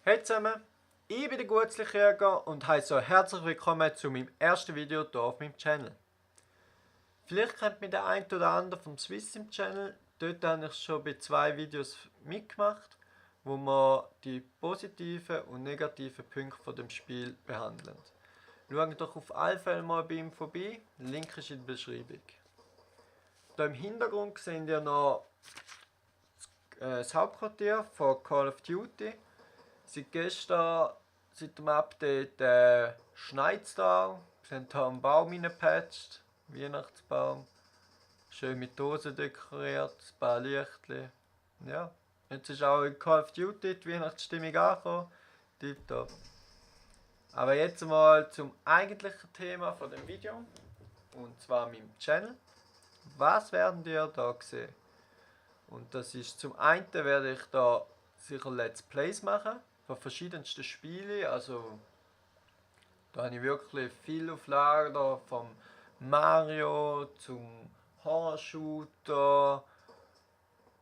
Hey zusammen, ich bin der Gutzli-Krieger und heiße euch herzlich willkommen zu meinem ersten Video hier auf meinem Channel. Vielleicht kennt mich der ein oder andere vom Swissim Channel. Dort habe ich schon bei 2 Videos mitgemacht, wo wir die positiven und negativen Punkte von dem Spiel behandeln. Schaut doch auf alle Fälle mal bei ihm vorbei, der Link ist in der Beschreibung. Hier im Hintergrund seht ihr noch das Hauptquartier von Call of Duty. Seit gestern, seit dem Update, schneit es da. Wir haben hier einen Baum reingepatcht, Weihnachtsbaum. Schön mit Dosen dekoriert, ein paar Lichtchen. Ja, jetzt ist auch in Call of Duty die Weihnachtsstimmung angekommen. Tipptopp. Aber jetzt mal zum eigentlichen Thema von dem Video. Und zwar meinem Channel. Was werden ihr da sehen? Und das ist zum einen werde ich da sicher Let's Plays machen von verschiedensten Spielen. Also da habe ich wirklich viel auf Lager, vom Mario zum Horror-Shooter,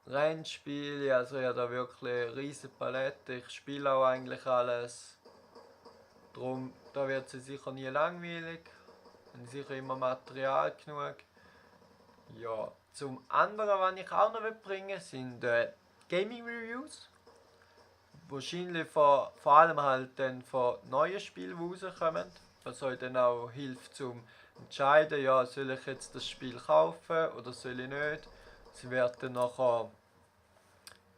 Rennspiele. Also ich habe da wirklich eine riesige Palette. Ich spiele auch eigentlich alles. Darum, da wird es sicher nie langweilig. Und sicher immer Material genug. Ja, zum anderen, was ich auch noch bringen will, sind Gaming Reviews. Wahrscheinlich vor allem halt dann von neuen Spielen, die rauskommen. Was euch dann auch hilft zum entscheiden, ja, soll ich jetzt das Spiel kaufen oder soll ich nicht. Sie werden dann nachher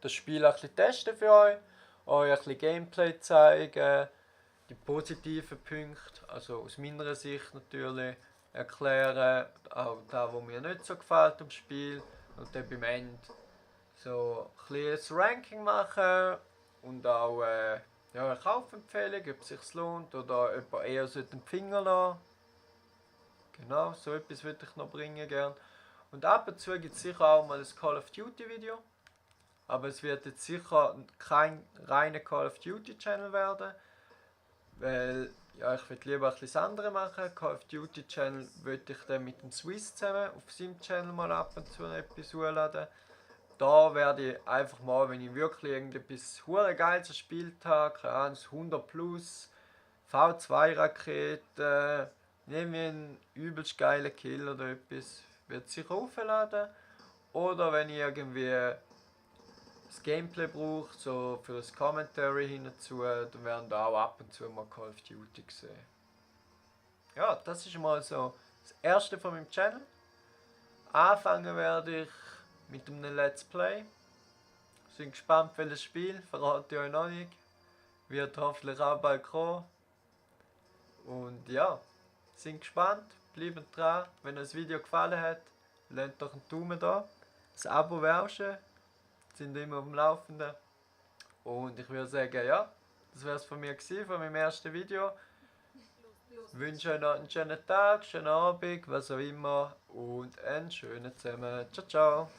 das Spiel ein bisschen testen für euch ein bisschen Gameplay zeigen, die positiven Punkte, also aus meiner Sicht natürlich, erklären, auch das, was mir nicht so gefällt am Spiel, und dann beim Ende so ein kleines Ranking machen und auch ja, eine Kaufempfehlung, ob es sich lohnt oder ob er eher den Finger lassen. Genau, so etwas würde ich noch bringen gern. Und ab und zu gibt es sicher auch mal ein Call of Duty Video. Aber es wird jetzt sicher kein reiner Call of Duty Channel werden. Weil ja, ich würde lieber etwas anderes machen. Call of Duty Channel würde ich dann mit dem Swiss zusammen auf seinem Channel mal ab und zu etwas hochladen. Da werde ich einfach mal, wenn ich wirklich irgendetwas hure Geiles gespielt habe, keine Ahnung, 100 plus, V2-Rakete, nehme einen übelst geilen Kill oder etwas, wird sicher aufladen. Oder wenn ich irgendwie das Gameplay brauche, so für das Commentary hinzu, dann werden da auch ab und zu mal Call of Duty gesehen. Ja, das ist mal so das erste von meinem Channel. Anfangen werde ich mit einem Let's Play. Sind gespannt, welches Spiel, verrate ich euch noch nicht. Wird hoffentlich auch bald kommen. Und ja, sind gespannt, bleibt dran. Wenn euch das Video gefallen hat, lasst doch einen Daumen da. Das Abo wäre auch schön. Sind immer am Laufenden. Und ich würde sagen, ja, das wäre es von mir gewesen, von meinem ersten Video. Ich wünsche euch noch einen schönen Tag, schönen Abend, was auch immer und einen schönen zusammen. Ciao, ciao.